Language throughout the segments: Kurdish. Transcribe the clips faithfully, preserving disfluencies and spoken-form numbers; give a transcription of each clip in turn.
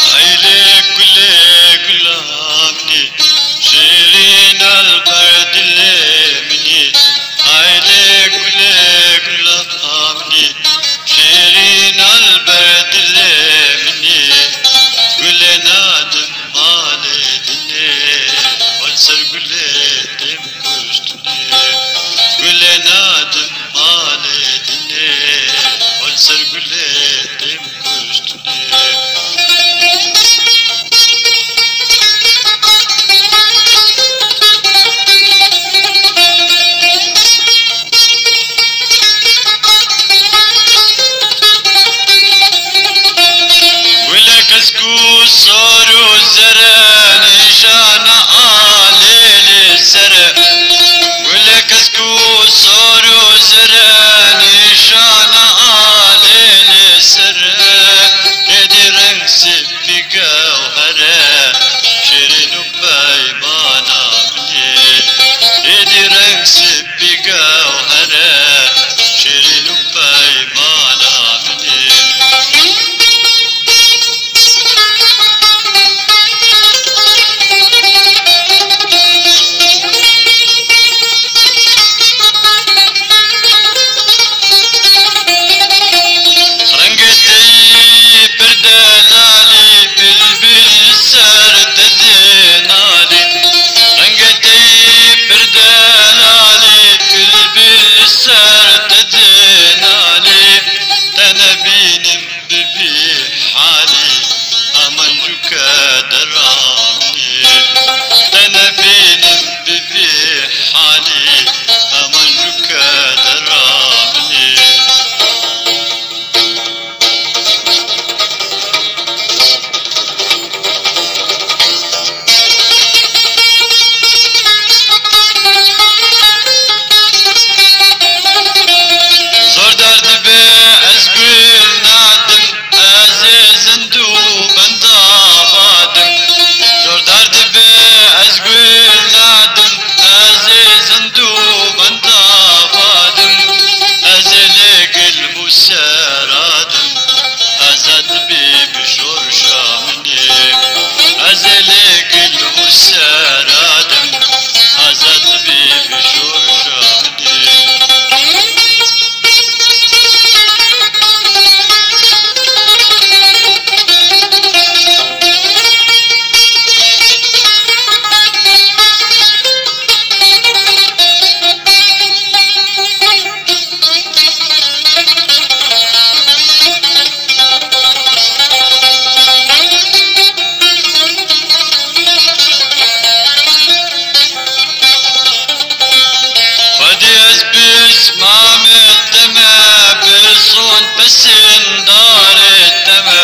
Haylê gulê gula min î, şêrîn al ber dilê min î. Haylê gulê gula min î, şêrîn al ber dilê min î. Gulê nadim malê dinê, wan ser gulê têm kuştinê. Gulê nadim malê dinê, wan ser gulê têm kuştinê. Gulê kesk û sor û zer e, nîşana alê li ser e. Gulê kesk û sor û zer e, nîşana alê li ser e. Êdî reng spî gewher e, şêrîn û peymana min ê. Êdî reng spî gewher e, şêrîn û peymana min ê. Rengê te yî pir delalî, bilbil li ser te dê nalî. Rengê te yî pir delalî, bilbil li ser te dê nalî. Te nebînim bibî halî, heman cû ke deramî. Te nebînim bibî halî, heman cû ke deramî. Zor dar dibe ez gul nadim, ez ê zind û benda badim. Zor dar dibe ez gul nadim, ez ê zind û benda badim. Ez ê lê gul bû seradim, azad bî bi şorşa min ê. Ez ê lê gul û seradim, azad bî bi şorşa min ê. Xwedî ez pismamê te me, bi son pesên darê te me.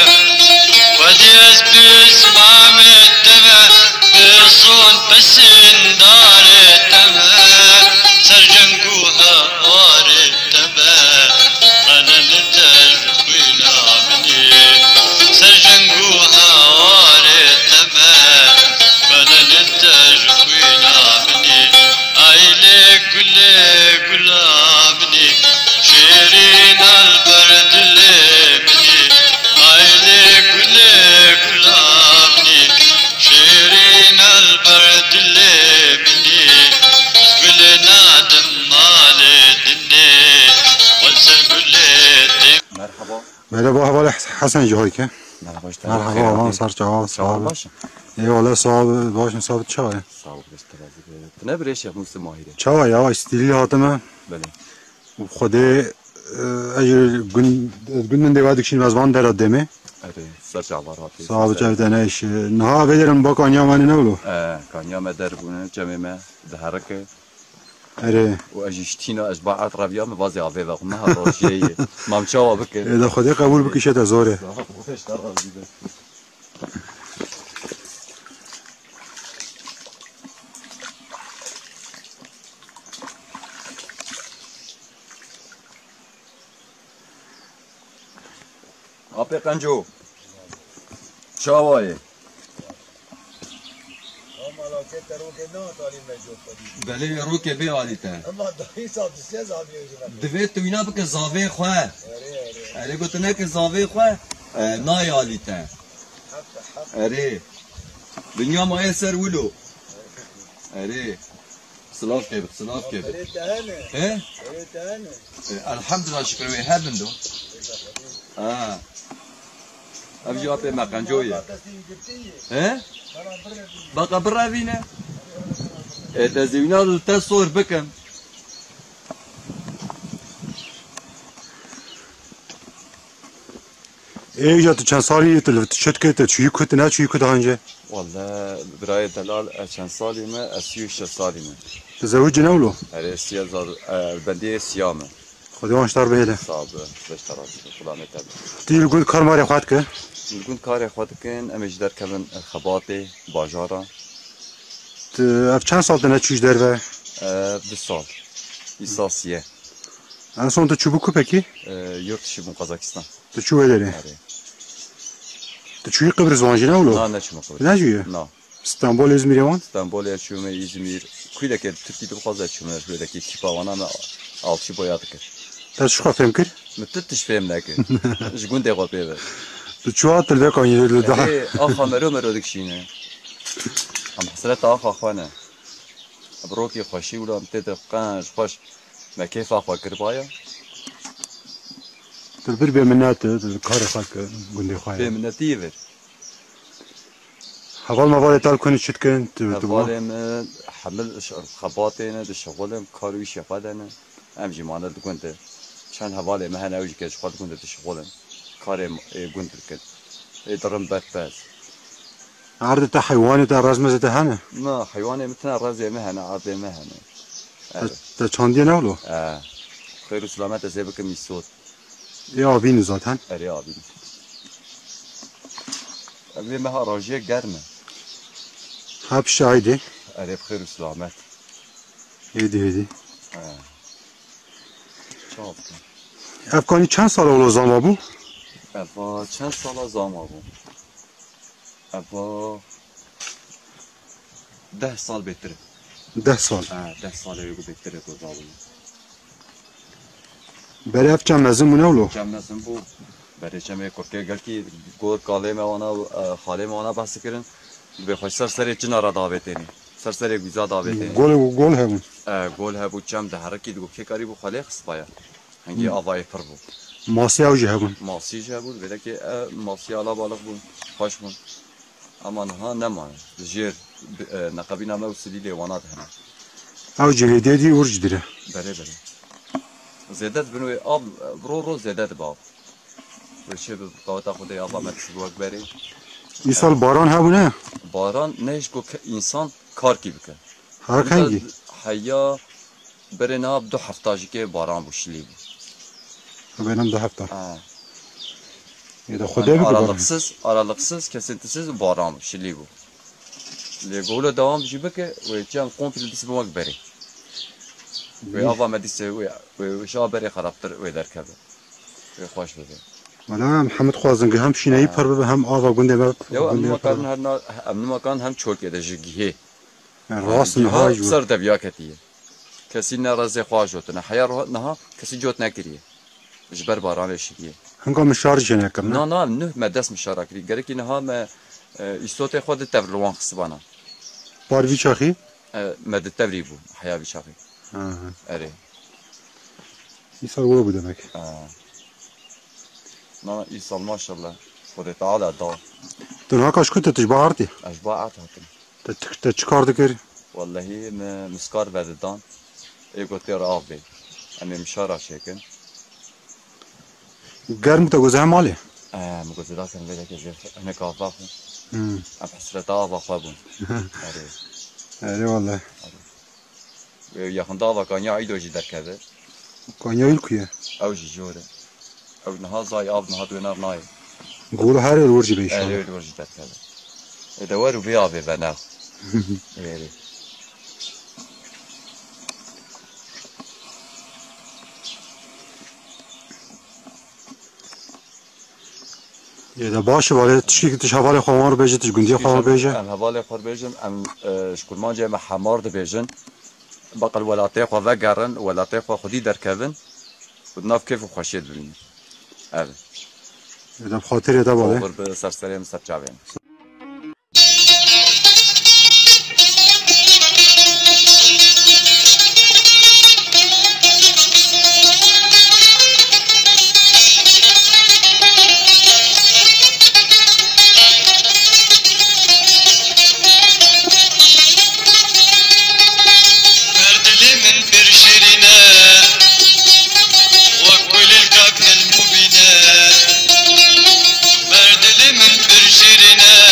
Xwedî ez pismamê te me, bi son pesên darê te me. Ser ceng û hewarê te me, xelelê te ji xwîna min ê. Ser ceng û hewarê te me, xelelê te ji xwîna min ê. Ay lê gulê gula min ê, şêrîn al ber dilê min ê. Ay lê gulê gula min ê, şêrîn al ber dilê min ê. Gulê nadim malê dinê, wan ser gulê têm. Merhaba. Merhaba, hevalê Hesen Cihayke. Merhaba, işte. Merhaba, xêr aman, hatî. Ser çawa, çawa sağ ol. Baş. Eyvallah, sağ ol, baş, sağ ol, çawa ye? Sağ ol, işte, razı be. Tu ne bir eşe, Musi Mahire. Çawa ya, stili hatime. Belê. Xwedê, e, ez ji gün, ez gündün deva dikşin, ez van dera demê. Evet, ser çawa hatî. Sağ ol, çawa dene iş. Niha vederim bak anya mani ne bulu? E, kanya me der bunu, cemê me, de herke. Erê. Û ez jî ji tîna, ez ji bar erd reviya, min vazê avê vexwe, min ha rojiyê ye. Mam çawa bike? Ê, de Xwedê qebûl bike, şete zor e. Sağ ol, Xwedê ji te razî be. Apê Qenco. Çawa ye? Ama la ke te rokê ne atalî me jot xwedî. Belê rokê bê alî te. Ama dayî saat sê zavê ji me. Divê tu wîna bike zavê xwe. Erê, erê. Erê, gotu neke zavê xwe, e, nayê alî te. Hak, hak. Erê. Dinya maye ser wilo. Erê. Silav kevir, silav kevir. Erê te hene. He? Erê te hene. E, elhamdülillah şükür wê hebin do. Ha. Ev jî apê me Qenco ye. He? Baka birevîne. E, te zî wîna li te sor bikim. Ê, îja tu çend salî yî, tu li, tu çi dikî, tu çûyî ku, tu neçûyî ku daha önce? Welle, birayê delal, ez çend salî me, ez sî û şeş salî me. Tu zewicî ne wilo? Erê, sî hezar, e, bendiyê siya me. Xwedê wan ji te re bihêle. Sağ ol, beş te razî be, xulamê te be. Tu yî li gund kar marê xwe dikî? Li gund karê xwe dikin, em ê ji derkevin, e, xebatê, bajara. Tu ev çend sal tu neçûyî ji derve? E, du sal. Îsal siyê. En son tu çûbû ku pekî? E, yurt dışı bûm, Kazakistan. Tu çû wê derê? Erê. Tu çûyî Qibris wan jî ne wilo? Na, neçûme Qibris. Neçûyî? Na. Stenbol, Îzmîrê wan? Stenbolê çûme, Îzmîr. Kuylekê Tirkî dibixwaze çûme, kuylekê kîpa wana me alçî boya dikir. Te çi xwe fêm kir? Min tu tişt fêm nekir. Ji gundê xwe pê ve. Tu çû hat li vê kanyî li daha. Erê, axa mero mero dikişîne. Em hesreta axa xwe ne. Bi rokê xweşî wilo em tê de qenc, xweş. Me kêfa xwe kiribaya. Tu bir bê minnet, tu karê xwe ke gundê xwe ye. Bê minnetî yê vir. Heval mevalê te li ku ne çi dikin? Tu, tu Hevalê min hemil ş-, xebatê ne, dişixulin, kar û îşê xwe de ne. Em jî mane li gund de. Çend hevalê me hene, ew jî ke ji xwe li gund de dişixulin. Karê m-, ê gund dikin. Ê dirin berpez. Erdê te heywanê te, rezmezê te hene? Na, heywanê min tine rezê me hene, erdê me hene. Te, Evet. te çandiye ne wilo? E, xêr û selamet ez ê bikim îsot. Ê avîn zaten. Erê avîn. Em vê meha rajiyê germ e. Ha pişa haydê. Erê bi xêr û selamet. Hêdî, hêdî. He. Çawa bikim? Ev kanî çend sala wilo zama bû? Eva çend sala zama bû? Eva deh sal bêtir e. Deh sal? Ha, deh sal ew bêtir e ku zabû. Berê ev çem mezin bû ne wilo? Çem mezin bû. Berê çemê kurkê gelkî gor kalê me wana, e, xalê me wana behs kirin. Dibê xwe ser serê çina re davêtênî. Ser serê guza davêtênî. Gol, gol hebûn. E, gol hebû, çem diherikî, digo kê karîbû xwe lê xistbaya. Hingî Hmm. avayê pir bû. Masî ew jî hebûn. Masî jî hebûn. Vêlekê, e, masî alabaliq bûn. Xweş bûn. Ama niha nemane. Di jêr, e, neqebîna me û silîlê wana de hene. Ew cihê dê dî ûr ji dire. Berê, berê. Zêde dibin wê av, ro ro zêde dibe av. Wê çê bi qaweta Xwedê ava me disibi wek berê. Îsal baran hebûne? Baran ne ji ku ke-, însan karkî bike. Her kengî? Heya Berê niha bi du hefta jî kê baran bû, şilî bû. Benim du hefta. Ha. Ê de Xwedê bike baran. Aralıksız, aralıksız, kesintisiz baran bû, şilî bû. Lê golo dewam jî bike, wê çem komple dîs bi wek berê. Wê Bî- ava me dîse wê, wê, wê şa berê xerabtir wê derkeve. Wê xweş bibe. Wala em hemid xwazin ki hem şîneyî Ha. pir bibe hem ava gundê me, Yo, em gundê me nima pir karin bibe. her na-, em nima karin hem çolkê de ji gihê. Yani rast Giha niha ji ser deviya ketiye. Kesî ne rezê xwe jotine. Heya ro-, niha kesî cot nekiriye. Ji ber baranê şiriye. Hinga min şar jê nekirine. Na, na, nuh me dest min şara kirî. Gerekî niha me, e, îstotê xwe di tevr li wan xistibana. Par vî çaxî? E, me di tevrî bû. Heya vî çaxî. Ha, ha. Erê. Îsal wilo bû demek. Ha. Na, îsal maşallah. Xwedê Teala da. Tu niha kaş ku tu tij bahartî? Ez baart hatim. Te, te çi kar dikir? Wellehî me miskar vedidan. Ê gotê re av bê. Em ê mişara çêkin. Germ te goze hem malê? Em goze dakin vê deke zêr hinek ava xwe. Hmm. Em hesreta ava xwe bûn. Erê. Erê welleh. Wê yaxinda ava Kanya Îdo jî derkeve. Kanya Îl ku ye? Ew jî jor e. Ew niha zay av niha di wê nav nayê. Gol her êl wir jî be inşallah. Erê, wir jî derkeve. Ê de wer û vê avê ve nav. Erê. Ê de baş e, balê tişkî tu ji hevalê xwe wan re bêje, tu ji gundiyê xwe wan re bêje. Em hevalê xwe re bêjin, em e, ji kurmancê me hemar dibêjin. Beqil welatê xwe vegerin, welatê xwe xwedî derkevin û di nav kêf û xweşiyê de bimînin. Ev e. Ê de bi xatirê te balê. Oxir bi ser serê min, ser çavê min. Ber dilê min pir şirîn e, wek kulîlka kin mubîn e. Ber dilê min pir şirîn e,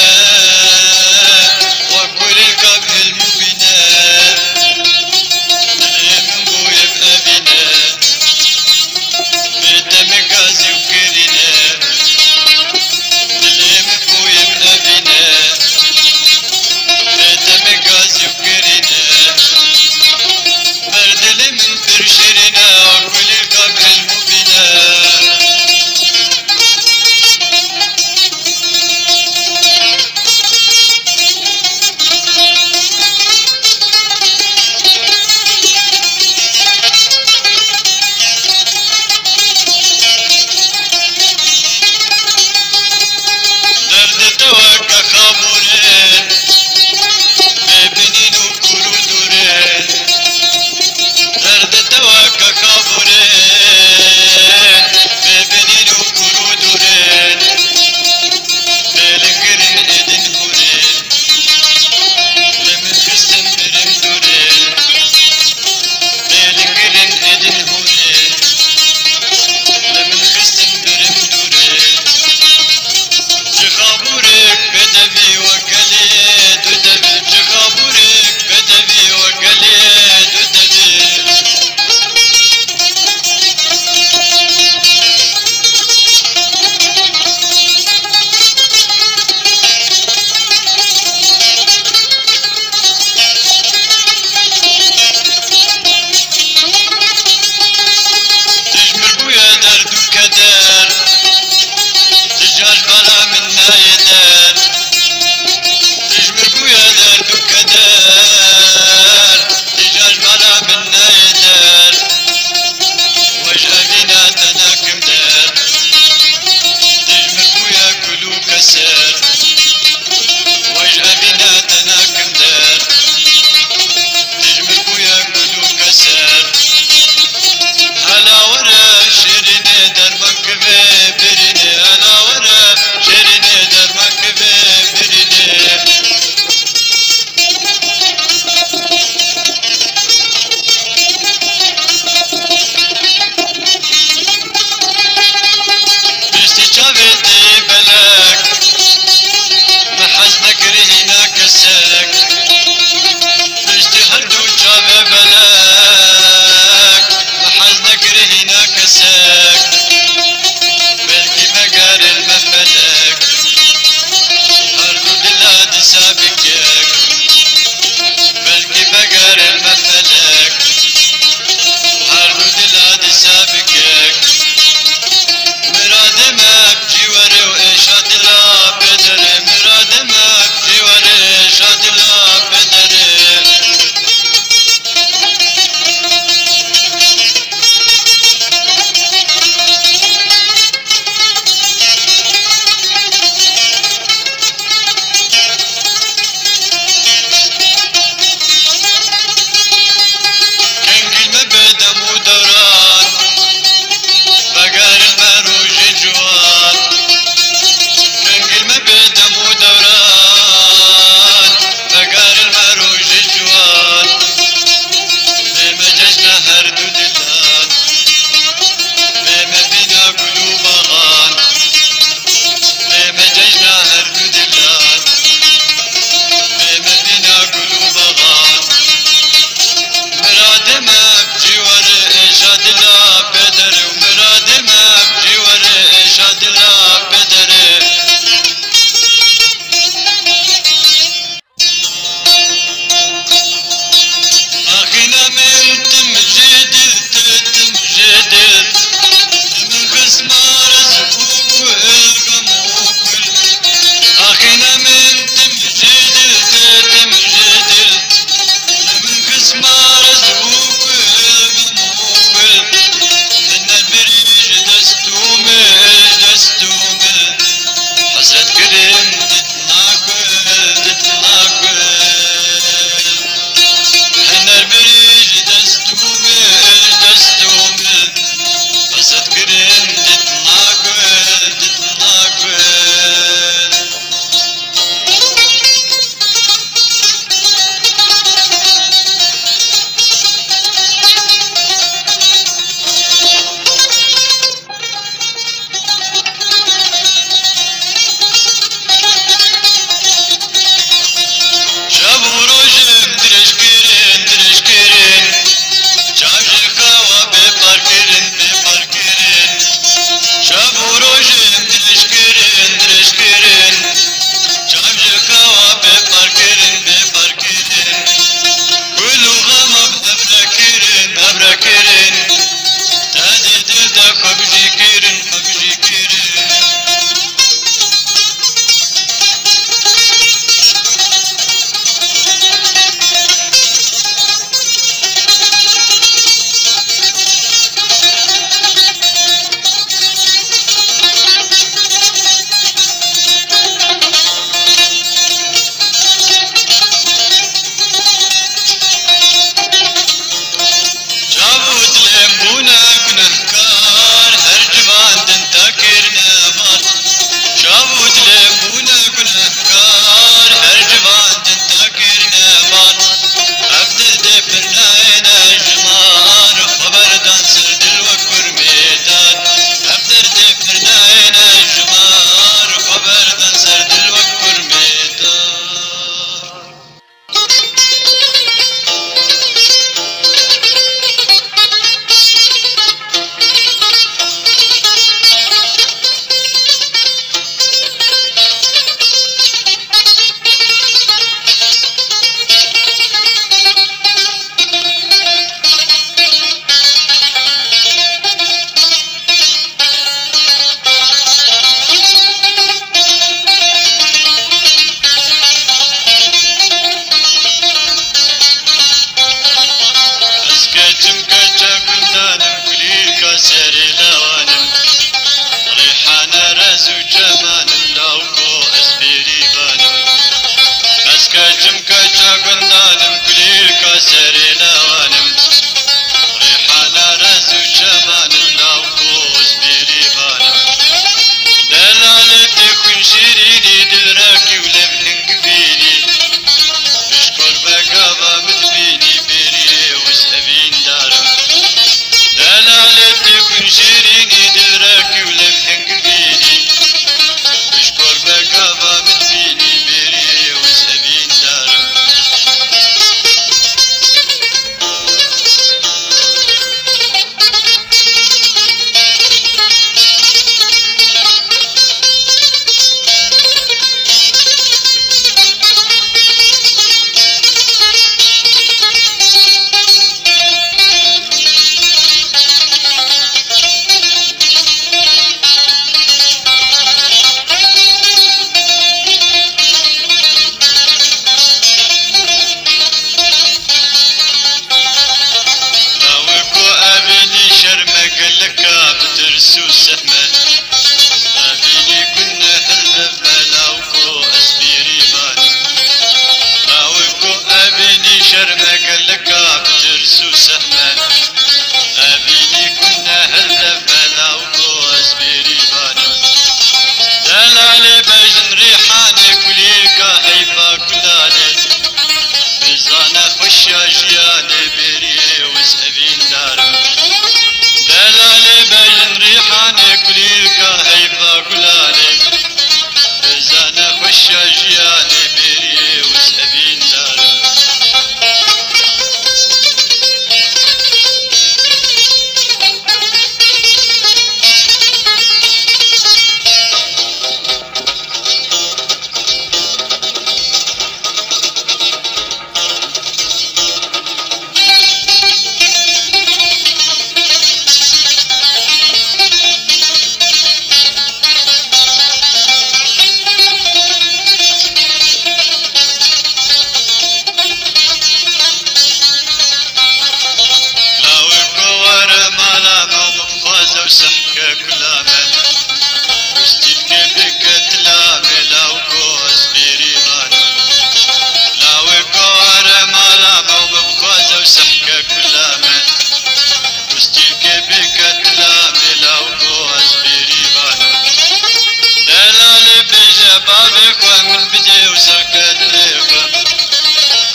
Bavê xwe min bidê û serke dilê xwe.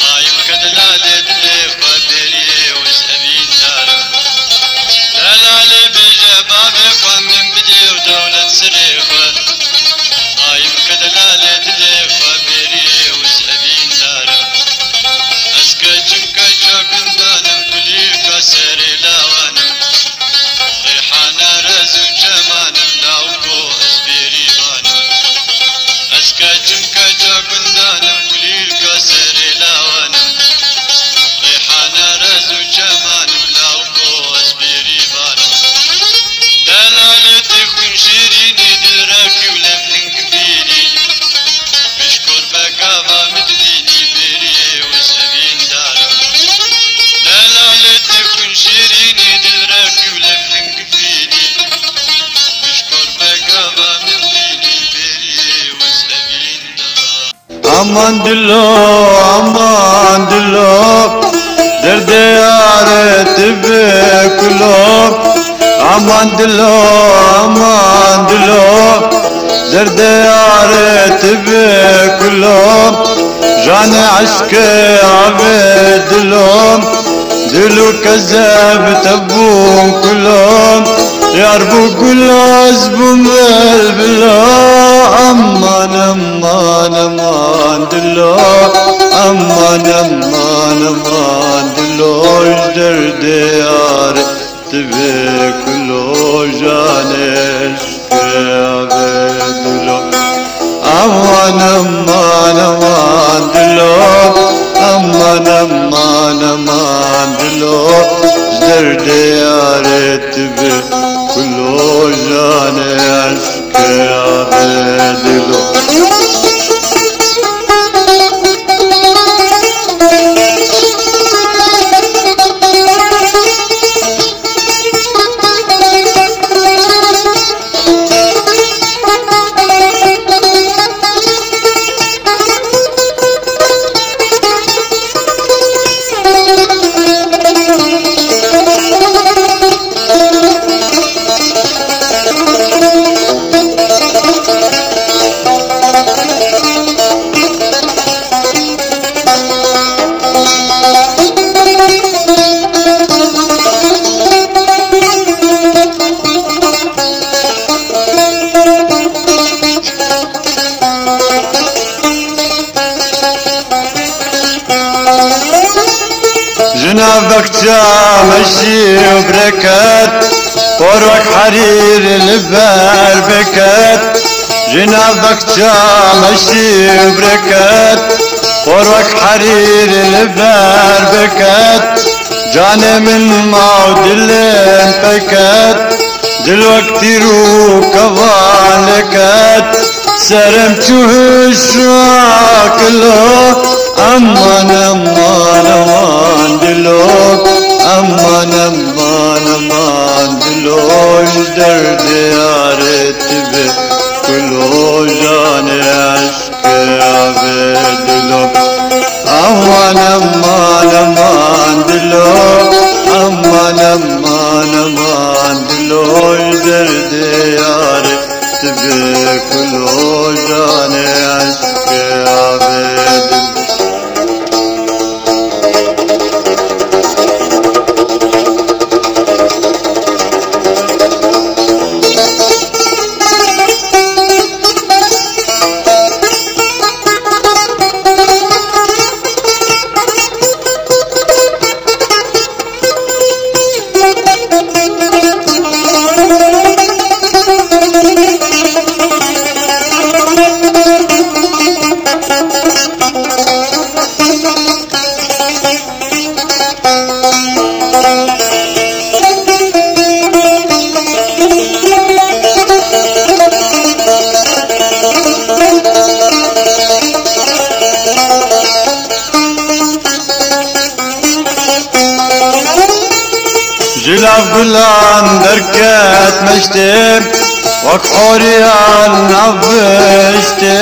Qayim ke delalê dilê xwe bêriyê û ez evîndar im. Delalê bêje bavê xwe min bidê û dewlet sirê xwe. Qayim ke delalê dilê xwe bêriyê û ez evîndar im. Ez keçim keça gundan im, kulîlka serê lawan im. Rêhana rez û çeman im, lawko ez bêrîvan im. Ez keçim keça gundan im, kulîlka serê lawan im. Rêhana rez û çeman im, lawko ez bêrîvan im. Delalê tê xwîn şêrînî, dilrekî û lêv hingivînî. Pişkor be gava min dibînî, bêriyê û ez evîndar im. Delalê tê xwîn şêrînî, dilrekî û lêv hingivînî. Pişkor be gava min dibînî, bêriyê û ez evîndar im. Aman dilo, aman dilo, derdê yarê tu bi kulo. Aman dilo, aman dilo, derdê yarê tu bi kulo. Janê eşkê avê dilo. Dil û kezeb te bûn kulo, yar bû gulo, ez bûm bilbilo. Aman, aman, aman dilo, aman, aman, aman dilo, ji derdê yarê tu bê kulo, janê eşkê avê dilo. Aman, aman, aman dilo, aman, aman, aman dilo, ji derdê yarê tu bê kulo, janê eşkê avê dilo. Ji nav bexça meşî û bireket, por wek herîr li ber biket. Ji nav bexça meşî û bireket, por wek herîr li ber biket. Canê min ma û dilê min peket, dil wek tîr û kevan lê ket. Serem çû hişra kilo, aman, aman, aman dilo, aman, aman, aman dilo, ji derdê yarê tu bê kulo, janê eşkê avê dilo. Aman, aman, aman dilo, aman, aman, aman dilo, ji derdê yarê tu bê kulo, janê eşkê avê dilo. Ji nav gulan derket meştê, wek horiyan nav biştê.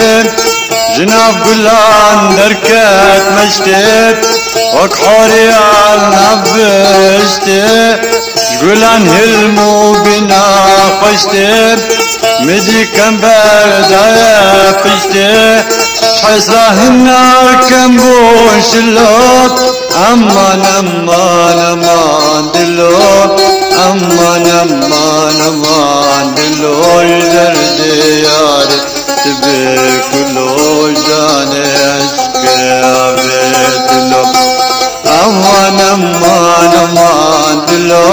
Ji nav gulan derket meştê, wek horiyan nav biştê. Ji gulan hilm û bîna xweştê, Min dî kember daye piştê, hesra hinar kem bûn şilo. Eman, eman, eman dilo. Eman, eman, eman dilo, ji derdê yarê. Tu bê kulo canê eşqê avê dilo. Eman, eman, eman dilo.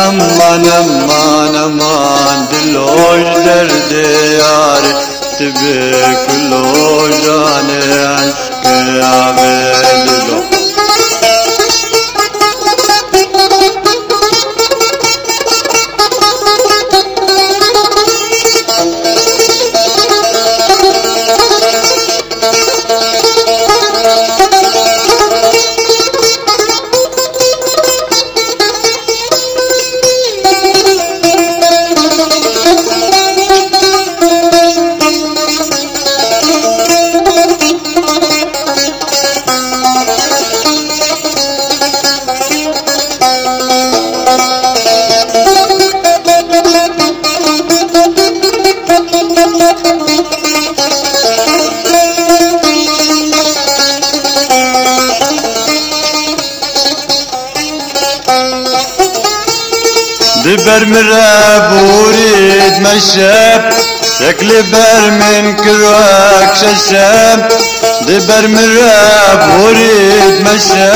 Eman, eman, eman dilo, ji derdê yarê. Tu bê kulo canê eşqê avê dilo. Di ber min re borî dimeşe, yek li ber min kir wek şeşe. Di ber min re borî dimeşe,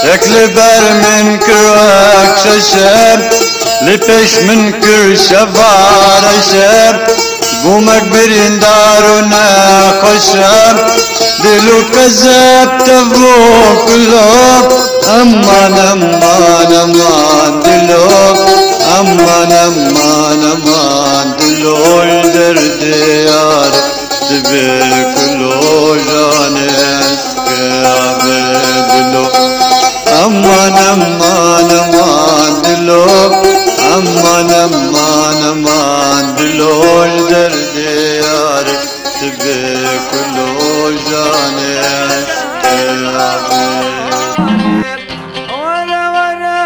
yek li ber min kir wek şeşe. Li pêş min kir şeva reşe, bûmek birîndar û nexweşe. Dil û kezeb tev û kulo. Eman, eman, eman dilo. Eman, eman, eman dilo, ji derdê yarê. Tu bê kulo canê eşqê avê dilo. Eman, eman, eman dilo. Eman, eman, eman dilo, ji derdê yarê. Tu bê kulo canê eşqê avê. Were were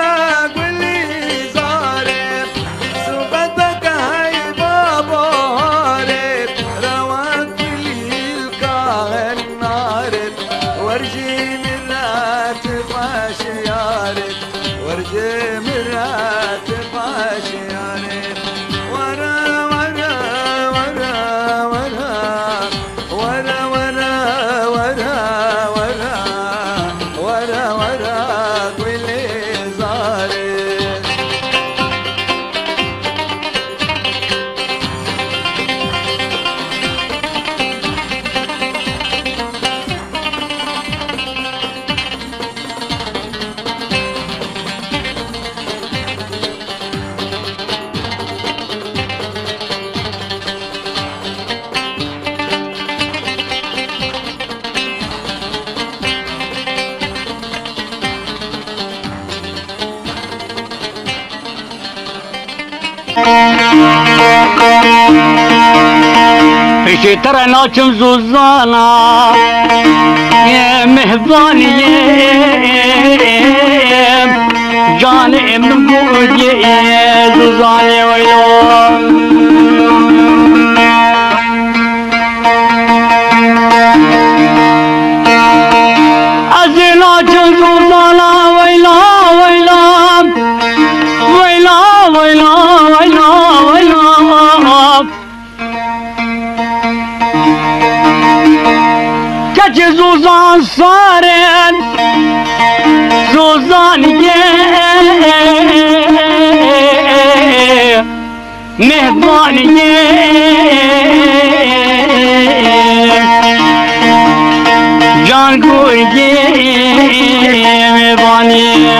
gulîzarê, sibeteke heyva baharê, rewa kulîlka narê, werjî min re tu xweş yarê, werjî min re tu xweş yarê. Were, were, were, were. Were, were, were, were, were, were, gulê zarê. Pêşê te re naçim zozana, yê mehvaniyê, canê min gotiyê zozanê weylo. Ez ê naçim zozana weyla, weyla. Weyla, weyla, weyla, weyla. Keçê zozan sar in, zozan ye, mehvan ye, can ku ye, mehvan ye.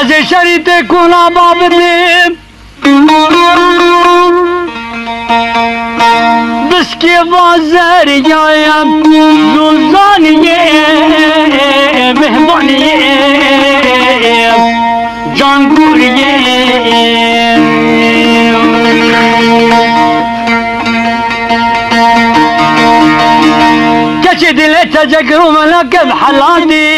Ez ê şerî te kona babidê. Biskê va zeryaye, zozaniyê, mehvaniyê, can kuriyê. Keçê Dilê te cegir û melakê bi helatî.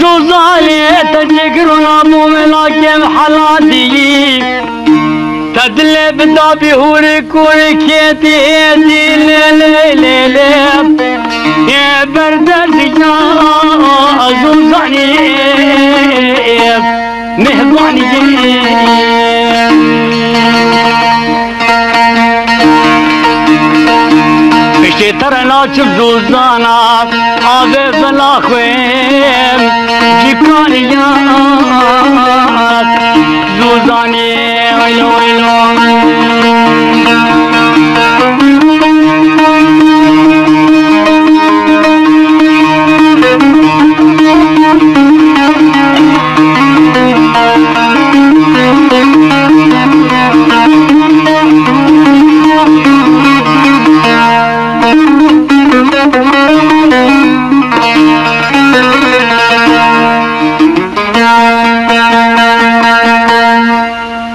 Zûzanê te cegir û nabû melakê bi helatî. Te dilê bi dabî hûrik hûrik hêdî hêdî lê lê lê lê. Ê ber derdiya Zûzanê. Mihbaniyê. Piştê te re naçim Zûzana, avê vila xwe cîkaniya Zûzanê, weylo, weylo.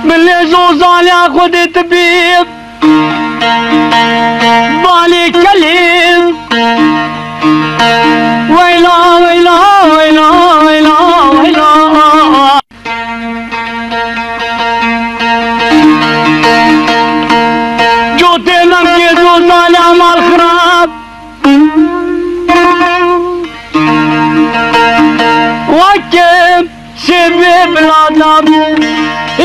Bilê Zûzanê Xwedê tu bî balê kelê. Weyla, weyla, weyla, weyla, weyla. Cotê lemkê Zûzanê mal xirab. Weke sêvê bila da,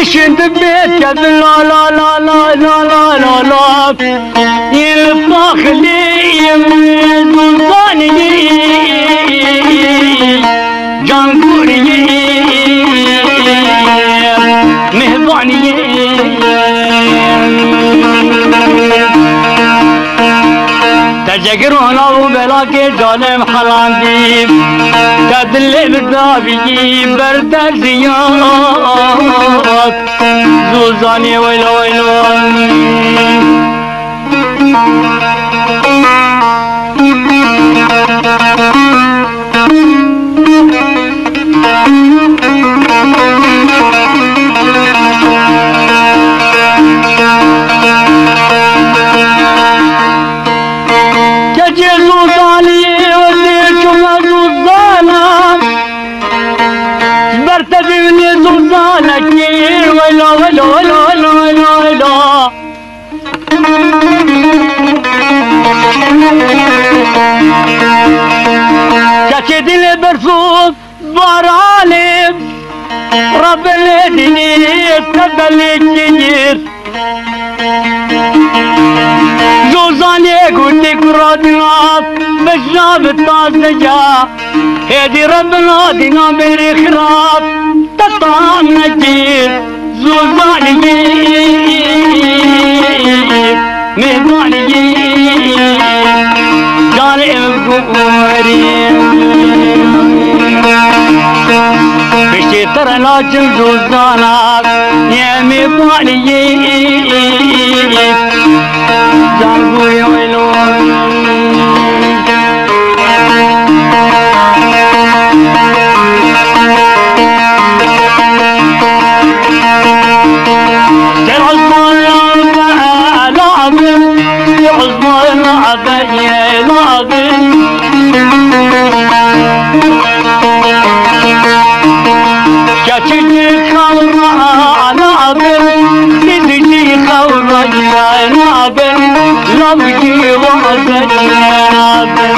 îşin dibê ke bila la la la la la la la. Îl faxlî Zûzanî, can kurî, mihbanî. Te cegir û nav û belakê calim helandî. Te dilê bi davî ber derdiya. Zûzanê weylo weylo. Keçê Zûzanê wezê çûme Zûzana. Ji ber te bî winê Zûzanekî. Weyla, weyla, weyla, weyla, weyla, weyla. Keçê dilê berf û baranê, Rebbê dînî te belê kir. Zûzanê gotî kura dina, bijna bi taze ya. Hêdî Rebbina dîna mêrê xirab, te tam nekir. Zûzanî, mêvanî, canê gorî. Piştê te re naçim Zûzana, yê mêvanî. Can gorî weylo. Gel Osman abi, la abi, Osman abi, la abi. Keçikî xewra nabin, dizikî xewra nabin, lavkî wazin nabin.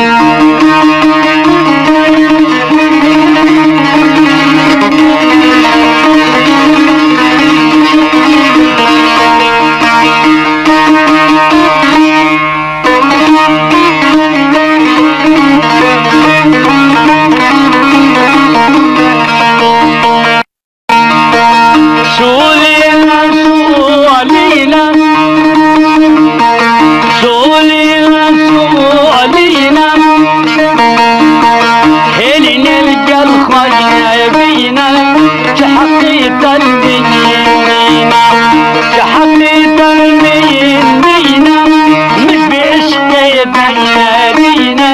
Şolîne, şolîne, şolîne, şolîne. Hêlîne li gel xwe ye bîne, çi heqî te li bîne, çi heqî te li bîne, min bi eşqê te ye bîne,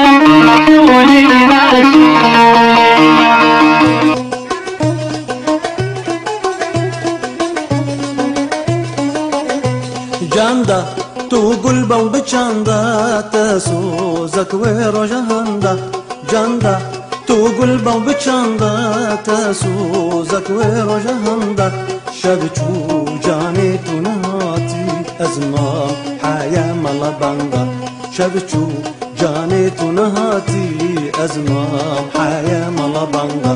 şolîne, şolîne. Canda, tu gul bam bi çanda, te sozek wê roja handa. Canda, tu gul bam bi çanda, te sozek wê roja handa. Şev çû canê tu nehatî, ez mam heye mala banda. Şev çû canê tu nehatî, ez mam heye mala banda.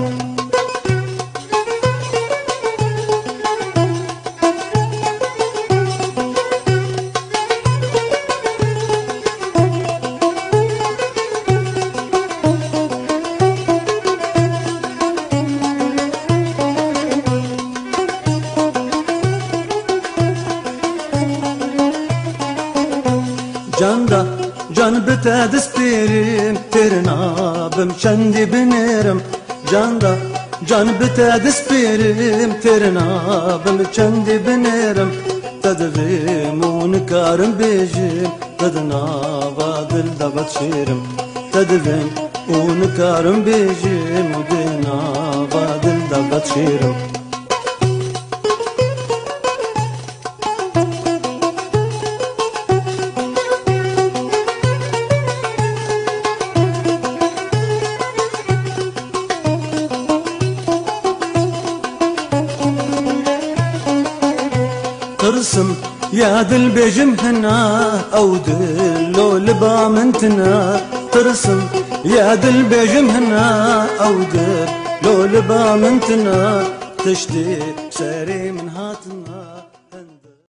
Canda, can bi te dispêrim, têr nabim çendî binêrim. Canda, can bi te dispêrim, têr nabim çendî binêrim. Te divêm û nikarim bêjim, te di nava dil de vedşêrim. Te divêm û nikarim bêjim, û di nava dil de vedşêrim. Tirsim ya dil bêjim hina, ew dil lo li ba min tina. Tirsim ya dil bêjim hina, ew dil lo li ba min tina. Tiştê serê min hatina.